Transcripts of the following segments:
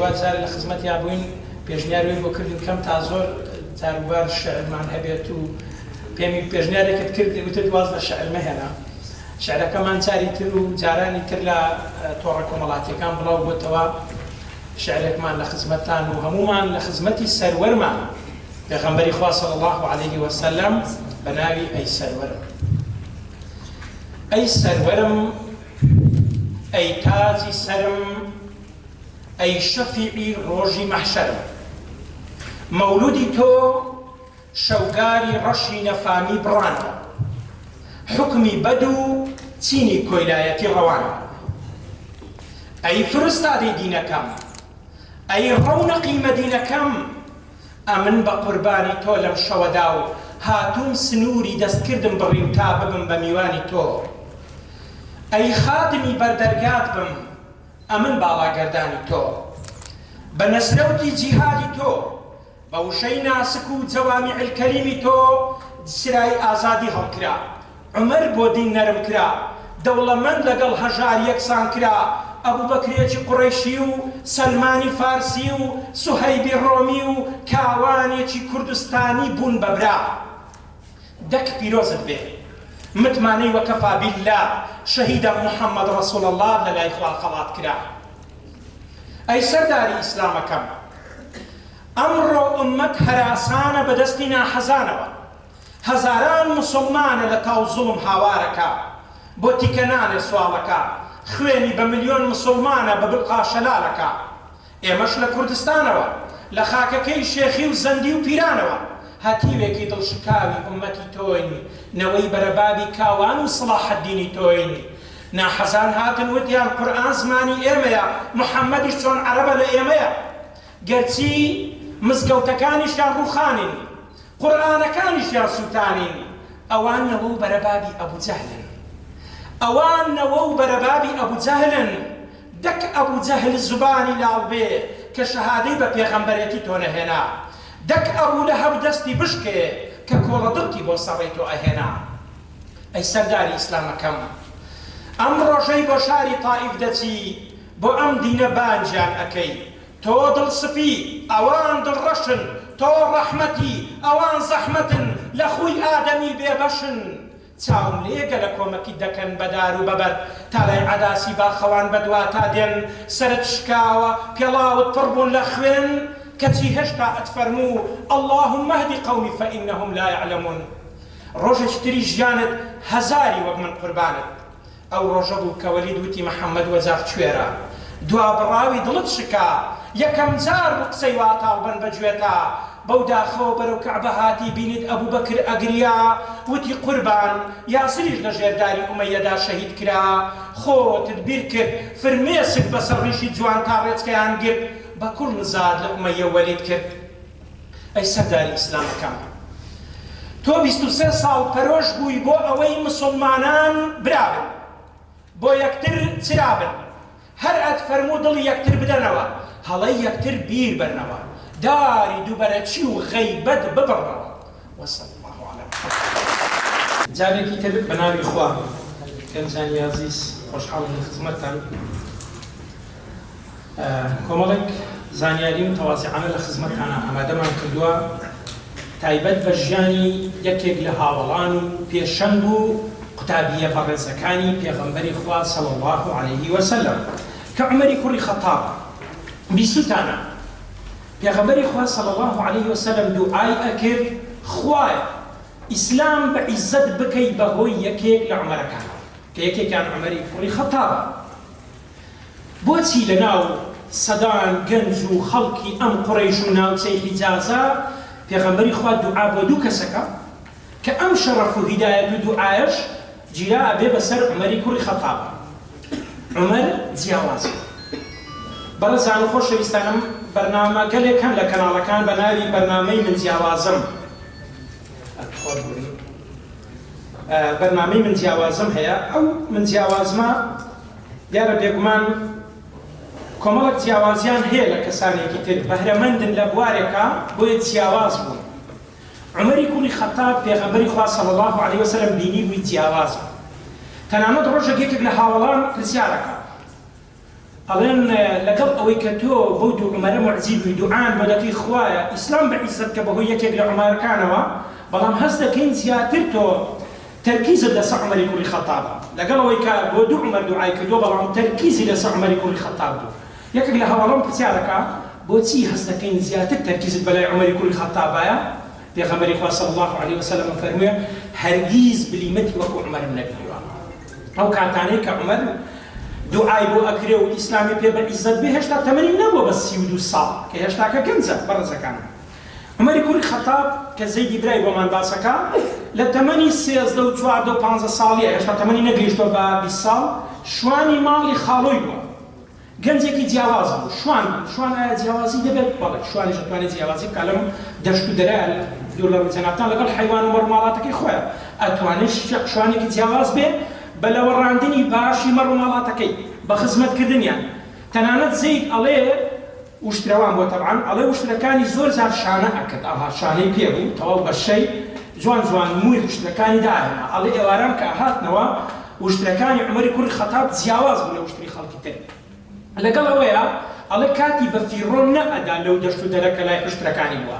وا جارێ لە خزمەتیا بووین پێشنیاری وەی بۆ کردین کەم تا زۆر جاروبار شعرمان هەبێت و پێمی پێشنیارێکت کرد وتت واز لە شعر مەهێنە. شعرەکەمان جاری تر و جارانی تر لە تۆڕە کۆمەڵاتیەکان بڵاو بۆتەوە. شعرێکمان لە خزمەتتان و هەموومان لە خزمەتی سەروەرمان پێغەمبەری خوا صلی اللە علیه وسلم بە ناوی ئەی سەروەرم. ئەی سەروەرم ئەی تاجی سەرم ئەی شەفیعی ڕۆژی مەحشەرم مەولودی تۆ شەوگاری ڕەشی نەفامی بڕانەوە حوکمی بەد و چینی کۆیلایەتی ڕەوانەوە ئەی فرستادەی دینەکەم ئەی ڕەونەقی مەدینەکەم ئەمن بە قوربانی تۆ لەم شەوەدا و هاتووم سنووری دەستکردم بڕی و تا ببم بە میوانی تۆ ئەی خادمی بەر دەرگات بم ئەمن باڵاگەردانی تۆ بە نەسرەوتی جیهادی تۆ بە وشەی ناسک و جەوامیع الکەلیمی تۆ چرای ئازادی هەڵکرا عومەر بۆ دین نەرم کرا، دەوڵەمەند لەگەڵ هەژار یەکسان کرا، ئەبوبەکرێکی قوڕەیشی و سەلمانی فارسی و سوهەیبی ڕۆمی و کاوانێکی کوردستانی بوون بە برا. دەک پیرۆزت بێ. متمانەی وکفا باللە شەهیدە محمد رسول اللە لە لای خوا خەڵات کرا. ئەی سەرداری ئیسلامەکەم ئەمڕۆ ئوممەت هەراسانە بە دەستی ناحەزانەوە. هەزاران موسوڵمانە لە تاو زوڵم هاوارەکا بۆ تیکە نانێ سواڵەکا خوێنی بە ملیۆن موسوڵمانە بە بلقا شەلالەکا ئێمەش لە کوردستانەوە لە خاکەکەی شێخی و زەندی و پیرانەوە هەتیوێکی دڵ شکاوی ئوممەتی تۆین نەوەی بەرەبابی کاوان و سڵاحەدینی تۆین ناحەزان هاتن وتیان قورئان زمانی ئێمەیە محەمەدیش چۆن عەرەبە لە ئێمەیە گەرچی مزگەوتەکانیشیان ڕوخانین قورئانەکانیشیان سوتانین ئەوان نەوە و بەرەبابی ئەبو جەهلن ئەوان نەوە و بەرەبابی ئەبو جەهلن دەک ئەبو جەهل زوبانی لاڵ بێ کە شەهادەی بە پێغەمبەرێتی تۆ نەهێنا دەک ئەبو لەهەب دەستی بشکێ کە کۆڵە دڕکی بۆ سەڕەی تۆ ئەهێنا ئەی سەرداری ئیسلامەکەم ئەم ڕۆژەی بۆ شاری تائیف دەچی بۆ ئەم دینە بانگیان ئەکەی تۆ دڵ سپی، ئەوان دڵ ڕەشن، تۆ ڕەحمەتی، ئەوان زەحمەتن، لە خووی ئادەمی بێ بەشن. چاوم لێ گەلە کۆمەکیت دەکەن بە دار و بە بەرد، تا لای عەداسی باخەوان بە دواتا دێن، سەرت شکاوە، پێڵاوت پڕ بوون لە خوێن، کەچی هێشتا ئەتفەرموو، اللهم اهد قومی فانهم لا یعلمون. ڕۆژێکی تری ژیانت هەزاری وەک من قوربانت. ئەو ڕۆژە بوو کە وەلید وتی محەمەد وەجاخ کوێرە دوا بڕاوی دڵت شکا یەکەم جار بوو قسەی وا تاڵ بەن بە گوێتا بەو داخەوە بەرەو کەعبە هاتی بینیت ئەبوبەکر ئەگریا وتی قوربان یاسریش لە ژێر داری ئومەیەدا شەهید کرا خۆتت بیر کرد فرمێسک بەسەر ڕیشی جوانتا ڕێچکەیان گرت بە کوڵ نزات لە ئومەیە وەلید کرد. ئەی سەرداری ئیسلامەکان تۆ 23 ساڵ پەرۆش بووی بۆ ئەوەی مسوڵمانان برا بن بۆ یەکتر چرا بن هەر ئەت فەرموو دڵی یەکتر بدەنەوە هەڵەی یەکتر بیر بەرنەوە داری دووبەرەکی و غەیبەت ببڕنەوە وصلی اللە علی محمد. جارێکی تر بە ناوی خوا گەنجانی ئازیز خۆشحاڵم لە خزمەتتان. کۆمەڵێک زانیاری متەوازعانە لە خزمەتتانا ئامادەمان کردووە تایبەت بە ژیانی یەکێک لە هاوەڵان و پێشەنگ و قوتابییە بەڕێزەکانی پێغەمبەری خوا صلی اللە علیه وسلم کە عومەری کوڕی خەتابە. بیستوتانە پێغەمبەری خوا صلی اللە علیه وسلم دوعای ئەکرد خوایە ئیسلام بە عیزەت بکەی بەهۆی یەکێک لە عومەرەکانەوە کە یەکێکیان عومەری کوڕی خەتابە. بۆچی لەناو سەدان گەنج و خەڵکی ئەم قوڕەیش و ناوچەی حیجازە پێغەمبەری خوا دوعا بۆ دوو کەسەکا کە ئەم شەڕەف و هیدایەت و دوعایەش گیرا ئەبێ بەسەر عومەری کوڕی خەتابا عومەر جیاواز بوو بەڕێزان و خۆشەویستانم بەرنامە گەلێک هەن لە کەناڵەکان بە ناوی بەرنامەی من جیاوازم بەرنامەی من جیاوازم هەیە ئەو من جیاوازمە دیارە بێگومان کۆمەڵێک جیاوازیان هەیە لە کەسانێکی تر بەهرەمەندن لە بوارێکا بۆیە جیاواز بوون عومەری کوڕی خەتاب پێغەمبەری خوا صلی اللە علیە وسلم بینیبووی جیاواز بوو تەنانەت ڕۆژێک یەکێک لە هاوەڵان پرسیارەکە. ئەڵێن لەگەڵ ئەوەی کە تۆ بەو دوو عومەرە موعجیب بووی دوعایان بۆ دەکەی خوایە ئیسلام بە عیزەت کە بەهۆی یەکێک لە عومەرەکانەوە بەڵام هەست دەکەین زیاتر تۆ تەرکیزت لەسەر عومەری کوڕی خەتابە لەگەڵ ئەوەی کە بۆ دوو عومەر دوعای کردووە بەڵام تەرکیزی لەسەر عومەری کوڕی خەتاب بوو یەکێک لە هاوەڵان پرسیار ئەکا بۆچی هەست دەکەین زیاتر تەرکیزت بەلای عومەری کوڕی خەتابایە پێغەمبەری خوا صلی اللە علیە وسلم فەرمووێ هەرگیز بلیمەتی وەکو عومەرم نەبینیوە ئەو کاتانەی کە عومەر دوعای بۆ ئەکرێ و ئیسلامی پێ بە عیزەت بێ هێشتا تەمەنی نەبووە بە 32 ساڵ کە هێشتاکە گەنجە بەڕێزەکانم عومەری کوڕی خەتاب کە زەیدی برای بۆمان باسەکا لە تەمەنی 13 و 14 و 15 ساڵیە هێشتا تەمەنی نەگەیشتووە بە 20 ساڵ شوانی ماڵی خاڵۆی بووە گەنجێکی جیاواز بوو، شوان بوو، شوان ئایا جیاوازی دەبێت؟ بەڵێ، شوانیش ئەتوانێت جیاوازی بکات لەم دەشت و دەرە دوور لە ڕووی جەنابتان لەگەڵ حەیوان و مەڕوماڵاتەکەی خۆیا، ئەتوانێت شوانێکی جیاواز بێ بە لەوەڕاندنی باشی مەڕوماڵاتەکەی، بە خزمەتکردنیان، تەنانەت زەید ئەڵێ، وشترەوان بووە تەبعەن، ئەڵێ وشترەکانی زۆر جار شانە ئەکرد، ئەوها شانەی پێ بوو، تەواو بە شەی جوان جوان مووی وشترەکانی دائەهێنا، ئەڵێ ئێواران کە ئەهاتنەوە وشترەکانی عومەری کوڕی خەتاب جیاواز بوو لە وشتری خەڵکی تر. لەگەڵ ئەوەیا ئەڵێ کاتی بە فیڕۆ نەئەدا لەو دەشت و دەرە کە لای حوشترەکانی بووە.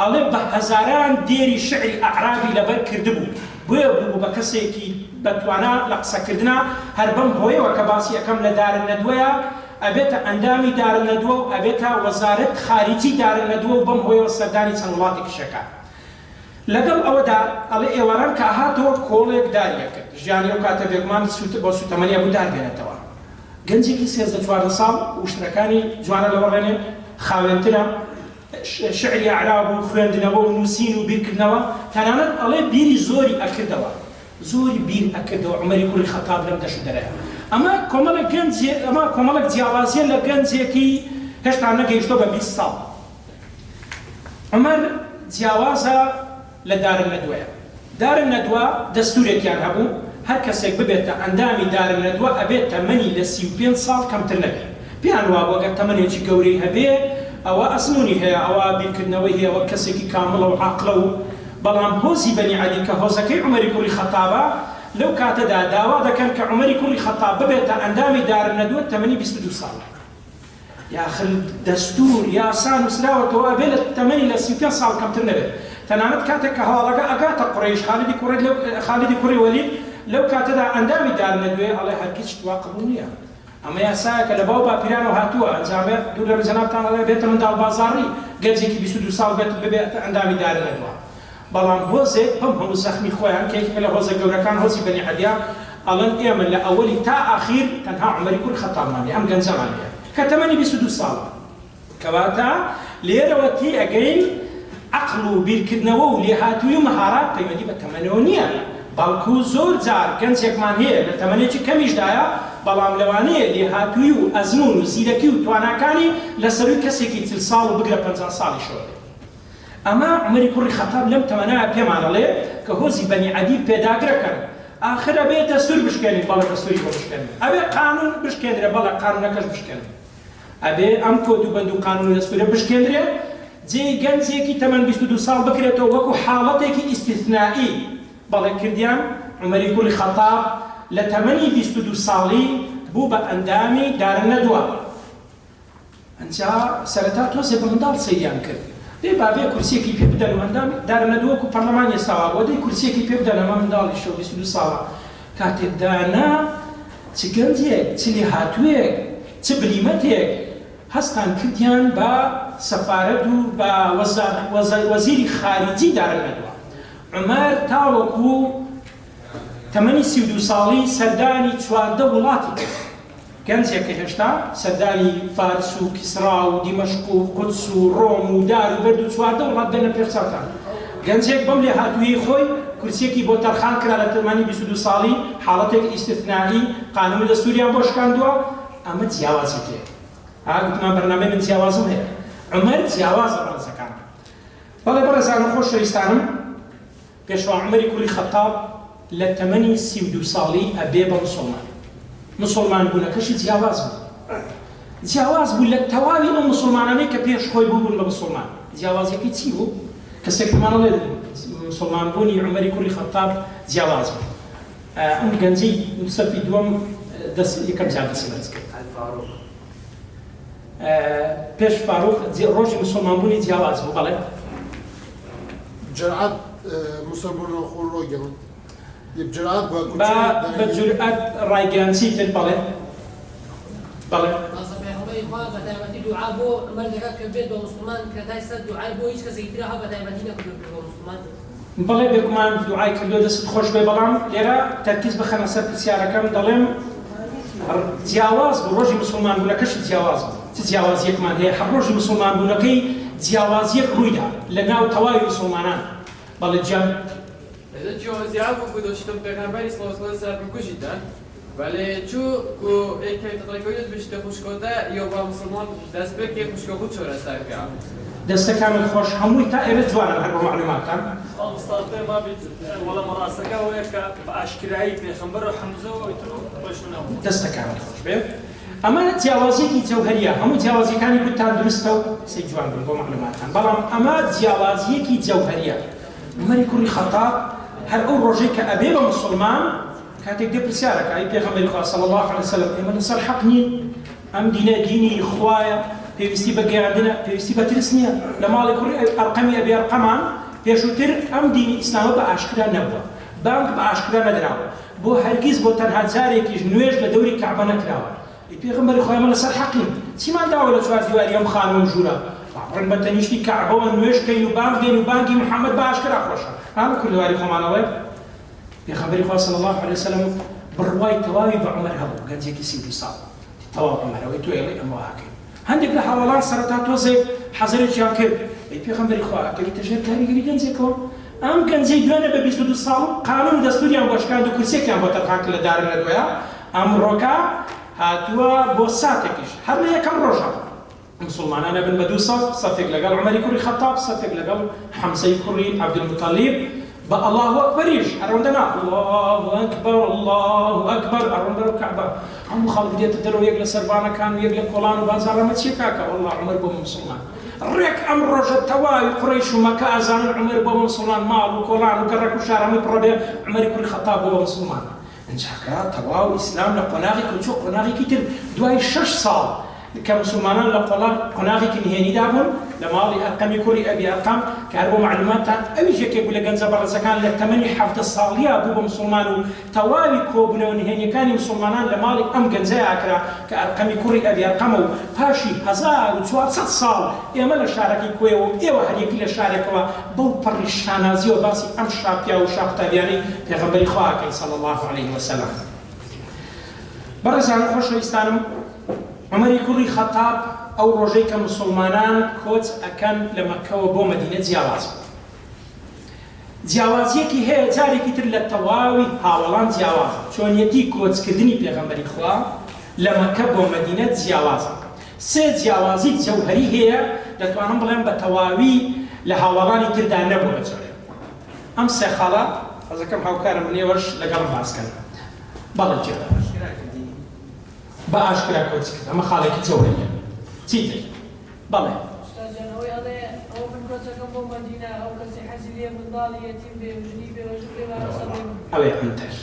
ئەڵێ بە هەزاران دێری شعری ئەعرابی لەبەر کردبوو. بۆیە بووبوو بە کەسێکی بە توانا لە قسەکردنا، هەر بەم هۆیەوە کە باسی ئەکەم لە دارالنەدوەیا ئەبێتە ئەندامی دارالنەدوە و ئەبێتە وەزارەت خاریجی دارالنەدوە و بەم هۆیەوە سەردانی چەند وڵاتێکیش ئەکا. لەگەڵ ئەوەدا ئەڵێ ئێواران کە ئەهاتەوە کۆڵێک داری ئەکرد، ژیانی ئەو کاتە بێگومان سوت بۆ سوتەمەنی ئەبوو دار بێنێتەوە. گەنجێکی 13 14 ساڵ وشترەکانی جوانە لەوەڕێنێ، خاوێنترە، شعری ئەعراب و خوێندنەوە و نووسین و بیرکردنەوە، تەنانەت ئەڵێ بیری زۆری ئەکردەوە، زۆری بیر ئەکردەوە عومەری کوڕی خەتاب لەم دەشت و دەرەیە. ئەمە کۆمەڵێک گەنج ئەمە کۆمەڵێک جیاوازیە لە گەنجێکی هێشتا نەگەیشتووە بە 20 ساڵ. عومەر جیاوازە لە دارالندوەیە. دارالندوە دەستورێکیان هەبوو هەر کەسێک ببێتە ئەندامی دارالندوە ئەبێت تەمەنی لە 35 ساڵ کەمتر نەبێت. پێیان وابوو ئەگەر تەمەنێکی گەورەی هەبێ ئەوە ئەزموونی هەیە، ئەوە بیرکردنەوەی هەیە، ئەوە کەسێکی کامڵە و عاقڵە و بەڵام هۆزی بەنی عەدی کە هۆزەکەی عومەری کوڕی خەتابە لەو کاتەدا داوا دەکەن کە عومەری کوڕی خەتاب ببێتە ئەندامی دارالندوە تەمەنی 22 ساڵە. یاخر دەستور، یاسا نوسراوەتەوە ئەبێ لە تەمەنی لە 35 ساڵ کەمتر نەبێت. تەنانەت کاتێک کە هەواڵەکە ئەگاتە قوڕەیش خالیدی کوڕی لەو خالیدی کوڕی وەلید لەو کاتەدا ئەندامی دارالندوەیە ئەڵێ هەرگیز شت وا قبوڵ نییە. ئەمە یاسایەکە لە باو باپیرانەوە هاتووە ئەنجامێ دوور لە جەنابتان ئەڵێ بێتە منداڵ بازاڕی گەنجێکی 22 ساڵ بێت ببێتە ئەندامی دارالندوە. بەڵام هۆزێک بەم هەموو زەخمی خۆیان کە یەکێکە لە هۆزە گەورەکان هۆزی بەنی عەدیە ئەڵێن ئێمە لە ئەوەلی تا ئاخیر تەنها عومەری کوڕی خەتابمان هەیە ئەم گەنجەمان هەیە کە تەمەنی 22 ساڵە کەواتە لێرەوە تێئەگەین عەقڵ و بیرکردنەوە و لێهاتووی و مەهارات پەیوەندی بە تەمەنەوە نییە بەڵکو زۆر جار گەنجێکمان هەیە لە تەمەنێکی کەمیشدایە بەڵام لەوانەیە لێهاتووی و ئەزموون و زیرەکی و تواناکانی لە سەرووی کەسێکی 40 ساڵ و بگرە 50 ساڵیشەوە بێت. ئەمە عومەری کوڕی خەتاب لەم تەمەنایە پێمان ئەڵێ کە هۆزی بەنی عەدی پێداگرەکەن ئاخر ئەبێ دەستور بشکێنین بەڵێ دەستوری بۆ بشکێنن ئەبێ قانون بشکێنرێ بەڵێ قانونەکەش بشکێنن ئەبێ ئەم کۆد و بەند و قانون و دەستورە بشکێنرێ جێی گەنجێکی تەمەن 22 ساڵ بکرێتەوە وەکو حاڵەتێکی ئیستیثنائی بەڵێ کردیان عومەری کوڕی خەتاب لە تەمەنی 22 ساڵی بوو بە ئەندامی دارالندوە. ئنجا سەرەتا تۆزێ بە منداڵ سەیریان کرد. دەی با بێ کورسیەکی پێ بدەن و ئەندامی دارەنەدوە وەکو پەرلەمانی ئێستا وابووە دەی کورسیەکی پێ بدەن ئەمە منداڵیشە و 22 ساڵە. کاتێک دانا چ گەنجێک، چ لێهاتووێک، چ بلیمەتێک هەستان کردیان بە سەفارەت و بە وەزیری خاریجی دارەنەدوە. عومەر تاوەکو تەمەنی 32 ساڵی سەردانی 14 وڵاتی کرد. گەنجێک کە هێشتا سەردانی فارس و کیسڕا و دیمەشق و قودس و ڕۆم و دار و بەرد و 14 وڵات دێنە پێش چاوتان. گەنجێک بەم لێهاتوویەی خۆی کورسییەکی بۆ تەرخان کرا لە تەمەنی 22 ساڵی، حاڵەتێکی ئیستثنائی، قانون و دەستووریان بۆ شکاندووە، ئەمە جیاوازی تێ. ئا گوتمان بەرنامەی من جیاوازم هەیە. عومەر جیاوازە بەڕێزەکانم. بەڵێ بەڕێزان و خۆشەویستانم. پێشەوا عومەری کوڕی خەتاب لە تەمەنی 32 ساڵی ئەبێ بە موسڵمان. موسڵمان بوونەکەشی جیاواز بوو. جیاواز بوو لە تەواوی ئەو موسڵمانانەی کە پێش خۆی بووبوون بە موسڵمان. جیاوازیەکەی چی بوو؟ کەسێک پێمان ئەڵێ موسڵمان بوونی عومەری کوڕی خەتاب جیاواز بوو. ئەم گەنجەی سەفی دووەم دەست یەکەم جار دەستی بەرز کرد. الفاروق. پێش فاروق ڕۆژی موسڵمان بوونی جیاواز بوو. بەڵێ. جرعەت موسڵبوون خۆ ڕۆگەیاند. جرعەت بە بە جورئەت ڕایگەیاند. چی تر؟ بەڵێ بەڵێ. مامۆستا پێغەمبەری خوا بە تایبەتی دوعا بۆ عومەر دەکات کە بێت بە موسڵمان کە تای سەر دوعای بۆ هیچ کەسێکی ترا بە تایبەتی نەکردووە بێت بە موسڵمان. بەڵێ بێگومان دوعای کردووە دەستت خۆش بێ، بەڵام لێرە تەرکیز بخەنە سەر پرسیارەکەم دەڵێم جیاواز بوو ڕۆژی موسڵمان بوونەکەشی جیاواز بوو چ جیاوازیەکمان هەیە هەر ڕۆژی موسڵمان بوونەکەی جیاوازیەک ڕوویدا لە ناو تەواوی موسڵمانان بەڵێ جا ئێ جیاوازی هەبوو کو دۆشتم پێغەمبەری صلی اللە علیه و بکوژیتن وەلێ چوو کو ئێ کەویتە ڕێکەویت بشتە خوشکۆتە یۆ با موسڵمان دەست پێ خوشکۆ خود چۆرە سەر کە. دەستەکانت خۆش هەمووی تا ئێرە جوانن هەر بۆ مەعلوماتتان. مامۆستا پێم وابێت وەڵامە ڕاستەکە ئەوەیە کە بە ئاشکرایی پێخەمبەر و حەمزە و ئەوی تر و ڕۆیشتنە ناو. دەستەکانت خۆش بێ ئەمە جیاوازیەکی جەوهەریە هەموو جیاوازیەکانی گوتتان دروستە و قسەی جوان بوون بۆ مەعلوماتتان بەڵام ئەمە جیاوازیەکی جەوهەریە عومەری کوڕی خەتاب هەر ئەو ڕۆژەی کە ئەبێ بە موسڵمان کاتێک دێ پرسیارەکە ئەی پێغەمبەری خوا صلی اللە علیه وسلم ئێمە لەسەر حەق نین ئەم دینە دینی خوایە پێویستی بە گەیاندنە پێویستی بە ترس نییە لە ماڵی کوڕی ئەرقەمی ئەبی ئەرقەمان پێشووتر ئەم دینی ئیسلامە بە ئاشکرا نەبووە بانگ بە ئاشکرا نەدراوە بۆ هەرگیز بۆ تەنها جارێکیش نوێژ لە دەوری کەعبە نەکراوە ئەی پێغەمبەری خوا ئێمە لەسەر حەقین چیمان داوە لە چوار دیواری ئەم خانوو و ژوورە با بڕۆین بە تەنیشتی کەعبەوە نوێژ کەین و بانگ دێن و بانگی محەممەد بە ئاشکرا خۆشە ها بە کوردەواری خۆمان ئەڵێ پێغەمبەری خوا صلی اللە علیە وسلم بڕوای تەواوی بە عومەر هەبوو گەنجێکی 32 ساڵ تەواو عومەر ئەوەی تۆ ئێڵێی ئەمە واکەین هەندێک لە هاوەڵان سەرەتا تۆزێک حەزەرێکیان کرد ئەی پێغەمبەری خوا ئەکەویتە ژێر کاریگەری گەنجێکەوە ئەم گەنجەی دوێنێ بە 22 ساڵ قانون و دەستوریان بۆ شکاند و کورسیەکیان بۆ تەرخان کرد لە دارن نەدوەیە ئەمڕۆکە هاتووە بۆ ساتێکیش هەر لە یەکەم ڕۆژە موسڵمانان ئەبن بە دوو سەف، سەفێک لەگەڵ عومەری کوڕی خەتاب، سەفێک لەگەڵ حەمزەی کوڕی عەبدولموتەڵیب، بە اللە اکبریش هەر ئەوەندە نا، اللە اکبر اللە اکبر، ئەڕۆن بەرەو کەعبە، هەموو خەڵک دێتە دەرەوە یەک لە سەربانەکان و یەک لە کۆڵان و بازاڕ، ئەمە چیە کاکە، وەڵڵا عومەر بۆ موسڵمان. ڕێک ئەم ڕۆژە تەواوی قوڕەیش و مەکە ئەزانن عومەر بۆ موسڵمان، ماڵ و کۆڵان و گەڕەک و شار هەمووی پڕەبێ، عومەری کوڕی خەتاب بۆ موسڵمان. ئینجاکە تەواو ئیسلام لە قۆناغێکەوە چووە قۆناغێکی تر، دوای شەش ساڵ کە موسڵمانان لە قۆڵاغ قۆناغێکی نهێنیدا بوون لە ماڵی ئەرقەمی کوڕی ئەبی ئەرقەم کە هەر بۆ مەعلوماتتان ئەویش یەکێک بوو لە گەنجە بەڕێزەکان لە تەمەنی 17 ساڵیا بوو بە موسڵمان و تەواوی کۆبوونەوە نهێنیەکانی موسڵمانان لە ماڵی ئەم گەنجەیا ئەکرا کە ئەرقەمی کوڕی ئەبی ئەرقەمە و پاشی 1400 ساڵ ئێمە لە شارەکەی کۆیەوە و ئێوە هەریەکی لە شارێکەوە بەو پەڕی شانازیەوە باسی ئەم شاپیاو و شاقوتابیانەی پێغەمبەری خوا ئەکەین صلی اللە علیه وسلم. بەڕێزان و خۆشەویستانم عومەری کوڕی خەتاب ئەو ڕۆژەی کە موسڵمانان کۆچ ئەکەن لە مەککەوە بۆ مەدینە جیاواز بوو. جیاوازیەکی هەیە جارێکی تر لە تەواوی هاوەڵان جیاوازە چۆنیەتی کۆچکردنی پێغەمبەری خوا لە مەککە بۆ مەدینە جیاوازە سێ جیاوازی جەوهەری هەیە دەتوانم بڵێم بە تەواوی لە هاوەڵانی تردا نەبووە بە جۆرێ ئەم سێ خاڵە حەزەکەم هاوکارم بن ئێوەش لەگەڵم باس کەن بەڵێ گیان. بە ئاشکرا کۆچ کرد ئەمە خاڵێکی جەوهەریە چیتر بەڵێ. ئوستاز جان ئەوەی ئەڵێ ئەوە من کۆچەکەم بۆ مەدینە ئەو کەسەی حەزی لێیە منداڵی یەتیم بێ و ژنی بێ و ژن بێ با لەسەر ڕێی من بێ. ئەوەی عەنتەر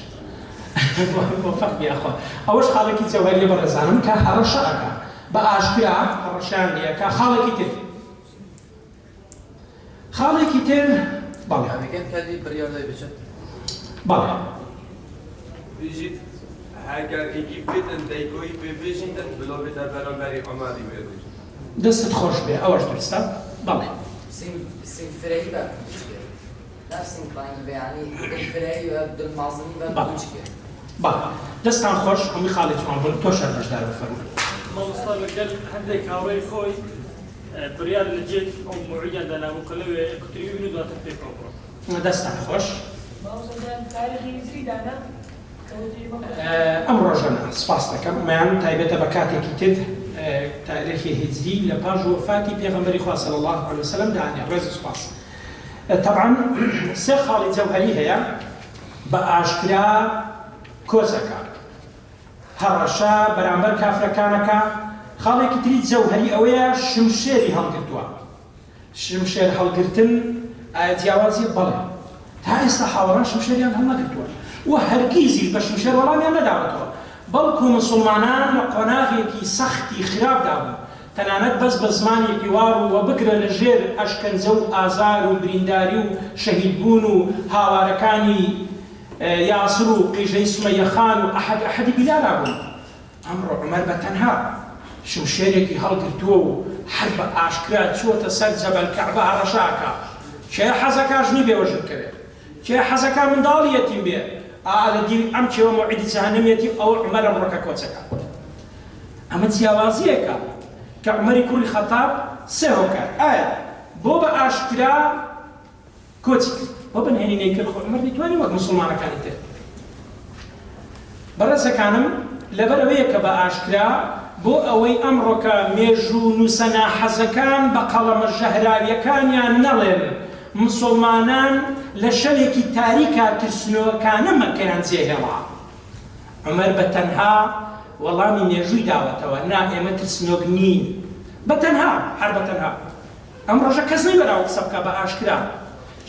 مۆفەق بی ئەخوا ئەوەش خاڵێکی جەوهەریە بەڕێزانم کە هەڕەشە ئەکا بە ئاشکرا هەڕەشەیان لێ ئەکا خاڵێکی تر خاڵێکی تر بەڵێ. ئەمەکەن کاتی بڕیار دای بچن. بەڵێ. بژیت هەگەر ئیگی بێتن دەیگۆی بێ بژیتن بلا بێتە بەرامبەری عومەری وێ ڕۆژ. دەستت خۆش بێ ئەوەش دروستە بەڵێ. سینگ سینگ فرەیی بە کوچکێ ناف سینگ بانگی بە یانی دل فرەیی بە دل مازنی بە بەڵێ کوچکێ. بەڵێ دەستان خۆش هەمووی خاڵی جوان بوون تۆش هەر بەشدار بە فەرموو. مامۆستا لەگەل هەندێک هاوڕێی خۆی بڕیار لە جێ ئەو موعیدیان دانابوو کە لەوێ کوتری ببن و دواتر پێکەوە بڕۆن. دەستتان خۆش. مامۆستا گیان تاریخی هیجری دانا کە وتی مەکە. ئەم ڕۆژە نا سپاست دەکەم ئەمەیان تایبەتە بە کاتێکی تر تاریخی هیجری لە پاش وەفاتی پێغەمبەری خوا صلی اللە علیە وسلم دانێ ڕێز و سپاس تەبعەن سێ خاڵی جەوهەری هەیە بە ئاشکرا کۆچ ئەکا هەڕەشە بەرامبەر کافرەکان ئەکا، خاڵێکی تری جەوهەری ئەوەیە شمشێری هەڵگرتووە، شمشێر هەڵگرتن ئایا جیاوازیە؟ بەڵێ، تا ئێستا هاوەڵان شمشێریان هەڵنەگرتووە و هەرگیزیش بە شمشێر وەڵامیان نەداوەتەوە، بەڵکو موسڵمانان لە قۆناغێکی سەختی خراپدا بوون. تەنانەت بەس بە زمانی حیوار و وە بگرە لە ژێر ئەشکەنجە و ئازار و برینداری و شەهید بوون و هاوارەکانی یاسر و قیژەی سومەیە خان و ئەحەد ئەحەدی بیلالا بوون. ئەمڕۆ عومەر بە تەنها شمشێرێکی هەڵگرتووە و هەر بە ئاشکرا چووەتە سەر جەبەل کەعبە هەڕەشە ئەکا کێ حەزەکا ژنی بێوەژن بکەوێ کێ حەزەکا منداڵی یەتیم بێ ئا لە دیوی ئەم کێوە مەوعیدی جەهەنەمیەتی ئەوە عومەرە ڕۆکە کۆچەکە. ئەمە جیاوازییەکە کە عومەری کوڕی خەتاب سێ هۆکار ئایا بۆ بە ئاشکرا کۆچی کرد بۆ بە نهێنی نەیکرد خۆ عومەر دەیتوانی وەک موسڵمانەکانی تر بەڕێزەکانم لەبەر ئەوەیە کە بە ئاشکرا بۆ ئەوەی ئەمڕۆکە مێژوو نووسە ناحەزەکان بە قەڵەمە ژەهراویەکانیان نەڵێن مسوڵمانان لە شەوێکی تاریکا ترسنۆکانە مەککەیان جێهێڵا عومەر بە تەنها وەڵامی مێژووی داوەتەوە، نا ئێمە ترسنۆک نین. بە تەنها، هەر بە تەنها. ئەم ڕۆژە کەس نەیوێراوە قسە بکا بە ئاشکرا.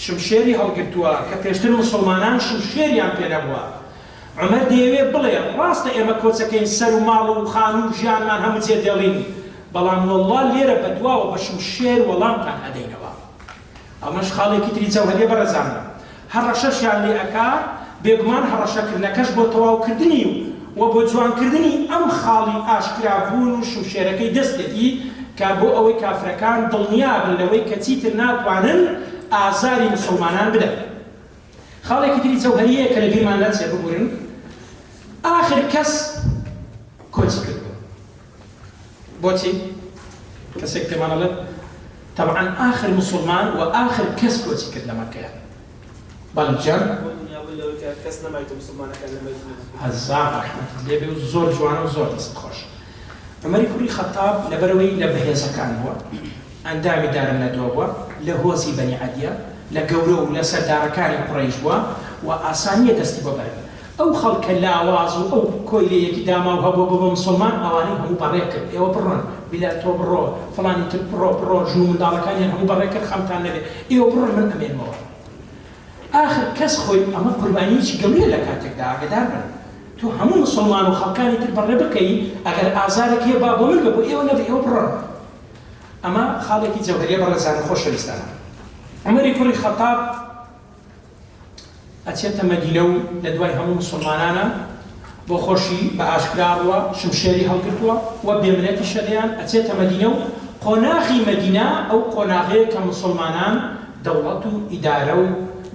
شمشێری هەڵگرتووە کە پێشتر موسوڵمانان شمشێریان پێ نەبووە. عومەر دەیەوێ بڵێ ڕاستە ئێمە کۆچەکەین سەر و ماڵ و خانوو و ژیانمان هەموو جێ دێڵین، بەڵام وەڵڵا لێرە بەدواوە بە شمشێر وەڵامتان ئەدەینەوە. ئەمەش خاڵێکی تری جەوهەریە بەڕێزانم. هەڕەشەشیان لێ ئەکا، بێگومان هەڕەشەکردنەکەش بۆ تەواوکردنی و بۆ جوانکردنی ئەم خاڵی ئاشکرا بوون و شمشێرەکەی دەستێتی کە بۆ ئەوەی کافرەکان دڵنیا بن لەوەی کە چیتر ناتوانن ئازاری موسڵمانان بدەن. خاڵێکی تری جەوهەریەیە کە لەبیرمان نەچێ ببورن ئاخر کەس کۆچی کردووە. بۆچی کەسێک پێمان ئەڵێت تەبعەن ئاخر موسڵمان و ئاخر کەس کۆچی کرد لە مەککەیە بەڵێ گیان هەزار ڕەحمەتت لێ بێ و زۆر جوانە و زۆر دەستت خۆش عومەری کوڕی خەتاب لەبەرئەوەی لە بەهێزەکان بووە ئەندامی دارالنەدوە بووە لە هۆزی بەنی عەدیە لە گەورە و لە سەردارەکانی قوڕەیش بووە و ئاسان نییە دەستی بۆ بەرن ئەو خەڵکە لاواز و ئەو کۆیلەیەکی داماو هەبووە بۆ بە موسڵمان ئەوانەی هەموو بەڕێ کرد ئێوە بڕۆن بیلال تۆ بڕۆ فڵانی تر بڕۆ بڕۆ ژن و منداڵەکانیان هەموو بەڕێ کرد خەمتان نەبێ ئێوە بڕۆن من ئەمێنمەوە ئاخر کەس خۆی ئەمە قوربانیەکی گەورەیە لە کاتێکدا ئاگەدار بن تۆ هەموو موسڵمان و خەڵکانی تر بەڕێ بکەی ئەگەر ئازارێک هەیە با بۆ من بێ بۆ ئێوە نەبێ ئێوە بڕۆن ئەمە خاڵێکی جەوهەریە بەڕێزان و خۆشەویستانم عومەری کوڕی خەتاب ئەچێتە مەدینە و لە دوای هەموو موسوڵمانانە بۆ خۆشی بە ئاشکرا ڕووە شمشێری هەڵگرتووە و بێ منەتیشە لێیان ئەچێتە مەدینە و قۆناغی مەدینە ئەو قۆناغەیە کە موسوڵمانان دەوڵەت و ئیدارە و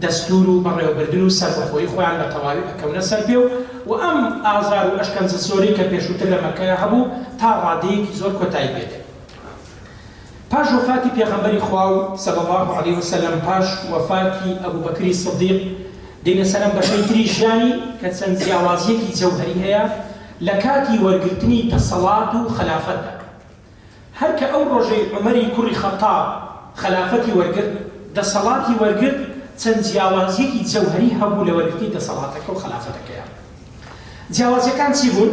دەستوور و بەڕێوەبردن و سەربەخۆیی خۆیان بە تەواوی ئەکەونە سەر پێ و و ئەم ئازار و ئەشکەنجە زۆرەی کە پێشووتر لە مەککەیا هەبوو تا ڕادەیەکی زۆر کۆتایی پێ دێ. پاش وەفاتی پێغەمبەری خوا و صلی اللە علیە وسلم پاش وەفاتی ئەبوبەکری صدیق دێینە سەر ئەم بەشەی تری ژیانی کە چەند جیاوازیەکی جەوهەری هەیە لە کاتی وەرگرتنی دەسەڵات و خەلافەتدا هەر کە ئەو ڕۆژەی عومەری کوڕی خەتاب خەلافەتی وەرگرت دەسەڵاتی وەرگرت چەند جیاوازیەکی جەوهەری هەبوو لە وەرگرتنی دەسەڵاتەکە و خەلافەتەکەیا جیاوازیەکان چی بوون؟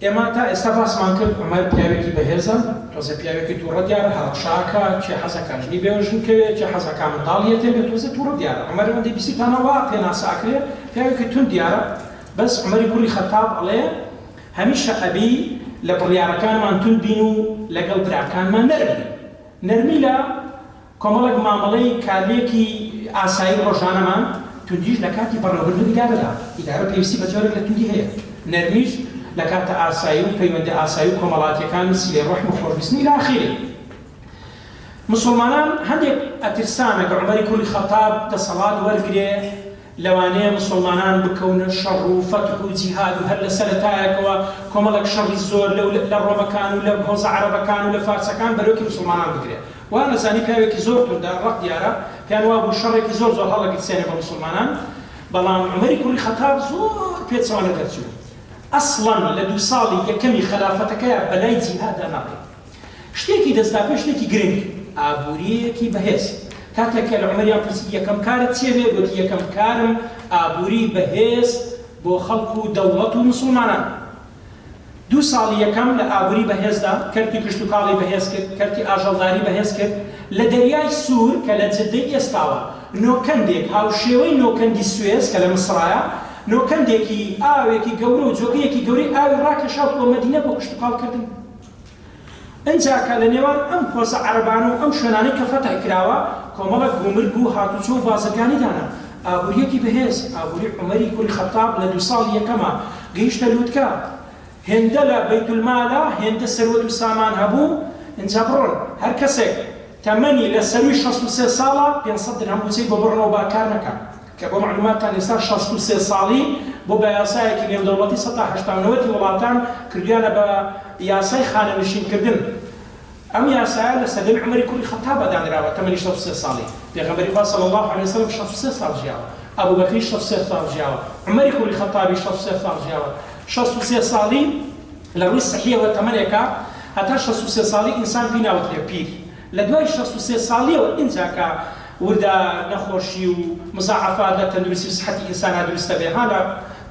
ئێمە تا ئێستا باسمان کرد عومەر پیاوێکی بەهێزە، تۆزێ پیاوێکی توڕە دیارە، هەڕەشە ئەکا، کێ حەزەکا ژنی بێوەژن کەوێ، کێ حەزەکا منداڵی یەتێم بێ، تۆزێ توڕە دیارە. عومەر ئەوەندەی بیستیتانە وا پێناسە ئەکرێ، پیاوێکی توند دیارە، بەس عومەری کوڕی خەتاب ئەڵێ هەمیشە ئەبی لە بڕیارەکانمان توند بین و لەگەڵ براکانمان نەرم بین. نەرمی لە. کۆمەڵێک مامەڵەی کارلێکی ئاسایی ڕۆژانەمان، توندیش لە کاتی بەڕێوەبردن و ئیدارەدا، ئیدارە پێویستی بە جۆرێک لە توندی هەیە، نەرمیش لە کاتە ئاسایی و پەیوەندە ئاسایی و کۆمەڵاتیەکان و سیلەی ڕەحم و خۆشویستن الی آخره. موسوڵمانان هەندێک ئەترسان ئەگەر عومەری کوڕی خەتاب دەسەڵات وەرگرێ لەوانەیە موسوڵمانان بکەونە شەڕ و فەتح و جیهاد و هەر لە سەرەتایەکەوە کۆمەڵێک شەڕی زۆر لەو لە ڕۆمەکان و لە هۆزە عەرەبەکان و لە فارسەکان بەرۆکی موسوڵمانان بگرێ. وانەزانی پیاوێکی زۆر توندە ڕەق دیارە پێیان وابوو شەڕێکی زۆر زۆر هەڵەگرسێنێ بە موسوڵمانان بەڵام عومەری کوڕی خەتاب زۆر پێچەوانە دەرچوو ئەسڵەن لە دووساڵی یەکەمی خەلافەتەکەیا بەلای جیهادا ناڕۆی شتێکی دەست داپێ شتێکی گرنگ ئابوورییەکی بەهێز کاتێک کە لە عومەریان پرسی یەکەم کارت چیە بێ گوتی یەکەم کارم ئابووری بەهێز بۆ خەڵک و دەوڵەت و موسوڵمانان دوو ساڵی یەکەم لە ئابووری بەهێزدا، کەرتی کشتوکاڵی بەهێز کرد، کەرتی ئاژەڵداری بەهێز کرد، لە دەریای سوور کە لە جدەی ئێستاوە نۆکەندێک هاوشێوەی نۆکەندی سوێس کە لە میسرایە، نۆکەندێکی ئاوێکی گەورە و جۆگەیەکی گەورەی ئاوی ڕاکێشا بۆ مەدینە بۆ کشتوکاڵ کردن. ئنجا کە لە نێوان ئەم هۆزە عەرەبانە و ئەم شوێنانەی کە فەتح کراوە کۆمەڵێک گومرگ و هاتوچۆ و بازرگانی دانا. ئابوورییەکی بەهێز، ئابووری عومەری کوڕی خەتاب لە دوو ساڵی یەکەما گەیشتە لووتکە. هێندە لە بەیتولمالا هێندە سەروەت و سامان هەبوو، ئینجا بڕۆن هەر کەسێک تەمەنی لە سەرووی 63 ساڵە 500 درهەم بوجەی بۆ بڕنەوە با کار نەکا، کە بۆ مەعلوماتتان ئێستا 63 ساڵی بۆ بە یاسایەکی نێودەوڵەتی سەتا هەشتا و نەوەتی وڵاتان کردویانە بە یاسای خانەنشین کردن. ئەم یاسایە لە سەردەمی عومەری کوڕی خەتابا دانراوە تەمەنی 63 ساڵی، پێغەمبەری خوا صلی اللە علیە وسلم 63 ساڵ ژیاوە، ئەبوبەکریش 63 ساڵ ژیاوە، عومەری کوڕی خەتابیش 63 ساڵ ژیاوە، 63 ساڵی لە ڕووی سەحیەوە تەمەنێکە هەتا 63 ساڵی ئینسان پێی ناوترێ پیر، لە دوای 63 ساڵیەوە ئینجا کە وردە نەخۆشی و مزاعەفات لە تەندروستی و سحەتی ئینسانا دروست دەبێ، ها لە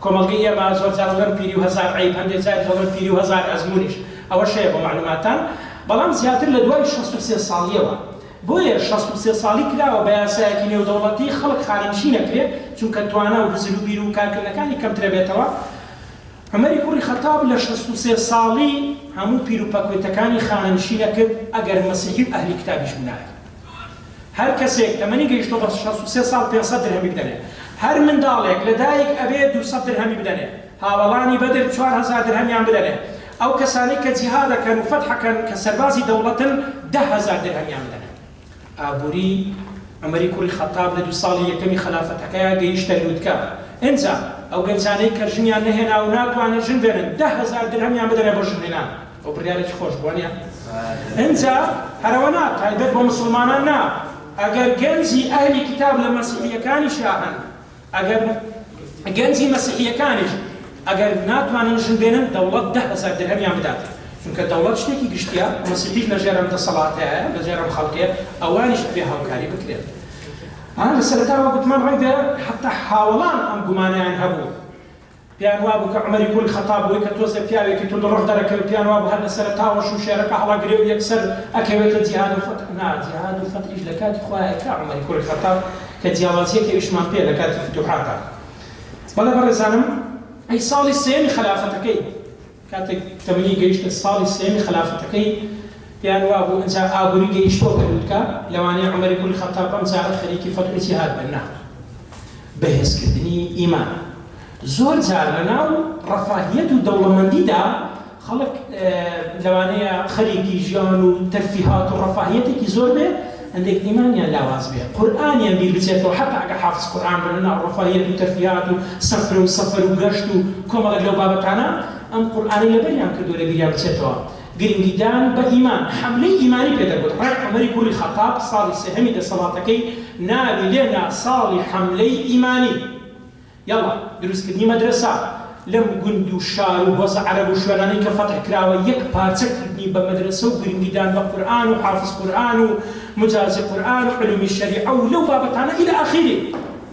کۆمەڵگەی ئێمە زۆر جار دەڵێن پیری و هەزار عەیب، هەندێ جاریش دەڵێن پیری و هەزار ئەزموونیش، ئەوەش هەیە بۆ مەعلوماتتان، بەڵام زیاتر لە دوای 63 ساڵیەوە. بۆیە 63 ساڵی کراوە بە یاسایەکی نێودەوڵەتی خەڵک خانەنشین ئەکرێ، چونکە توانا و هزر و بیر و کارکردنەکانی کەمترەبێتەوە. عومەری کوڕی خەتاب لە 63 ساڵی هەموو پیر و پەکوێتەکانی خانەنشین ئەکرد ئەگەر مەسیحی و ئەهلی کتابیش بوونایە. هەر کەسێک تەمەنی گەیشتووە بە 63 ساڵ 500 درهەمی بدەنێ. هەر منداڵێک لە دایک ئەبێ 200 درهەمی بدەنێ. هاوەڵانی بەدر 4000 درهەمیان بدەنێ. ئەو کەسانەی کە جیهاد ئەکەن و فەتح ئەکەن کە سەربازی دەوڵەتن 10,000 درهەمیان بدەنێ. ئابووری عومەری کوڕی خەتاب لە دوو ساڵی یەکەمی خەلافەتەکەیا گەیشتە لووتکە. ئینجا ئەو گەنجانەی کە ژنیان نەهێنا و ناتوانن ژن بێنن 10,000 درهەمیان بدەنێ بۆ ژنهێنان. ئەو بڕیارێکی خۆش بوو وانیە؟ ئینجا هەر ئەوە نا، تایبەت بۆ موسڵمانان نا، ئەگەر گەنجی ئەهلی کیتاب لە مەسیحییەکانیشا هەن، ئەگەر گەنجی مەسیحییەکانیش ئەگەر ناتوانن ژن بێنن دەوڵەت 10,000 درهەمیان بداتێ، چونکە دەوڵەت شتێکی گشتیە، مەسیحیش لەژێر ئەم دەسەڵاتەیە، لەژێر ئەم خەڵکەیە، ئەوانیش ئەبێ هاوکاری بکرێن. لە سەرەتاوە گوتمان ڕەنگە حەتا هاوەڵان ئەم گومانەیان هەبوو، پێیان وابوو کە عومەری کوڕی خەتاب بۆی کە تۆزێ پیاوێکی توندڕەو دەرەکەوێت، پێیان وابوو هەر لە سەرەتاوە شمشێرەکە هەڵەگرێ و یەکسەر ئەکەوێتە جیهاد و فەتح. نا، جیهاد و فەتحیش لە کاتی خۆیا ئەکرا عومەری کوڕی خەتاب کە جیاوازییەک ئەویشمان پێیە لە کاتی فتوحاتا. بەڵێ بەڕێزانم، ئەی ساڵی سێیەمی خەلافەتەکەی، کاتێک تەمەنی گەیشتە ساڵی سێیەمی خەلافەتەکەی، پێیان وابوو ئینجا ئابووری گەیشتووەتە لوتکە، لەوانەیە عومەری کوڕی خەتاب ئەم جارە خەریکی فەتح و جیهاد بێ. نا، بەهێزکردنی ئیمان. زۆر جار لەناو ڕەفاهیەت و دەوڵەمەندیدا خەڵک لەوانەیە خەریکی ژیان و تەرفیهات و ڕەفاهیەتێکی زۆر بێ، هەندێک ئیمانیان لاواز بێ، قورئانیان بیر بچێتەوە، حەتا ئەگەر حافز قورئان بن لەناو ڕەفاهیەت و تەرفیهات و سەفرە و سەفەر و گەشت و کۆمەڵێک لەو بابەتانە ئەم قورئانەی لەبەریان کردووە لەبیریان بچێتەوە. گرنگیدان بە ئیمان، حەملەی ئیمانی پێ دەگوت، ڕێک عومەری کوڕی خەتاب ساڵی سێهەمی دەسەڵاتەکەی ناوی لێنا ساڵی حەملەی ئیمانی. یەڵا دروستکردنی مەدرەسە لەم گوند و شار و هۆزە عەرەب و شوێنانەی کە فەتح کراوە یەک پارچە کردنی بە مەدرەسە و گرنگیدان بە قورئان و حافز قورئان و مجازی قورئان و علومی شەریعە و لەو بابەتانە الی ئاخیری.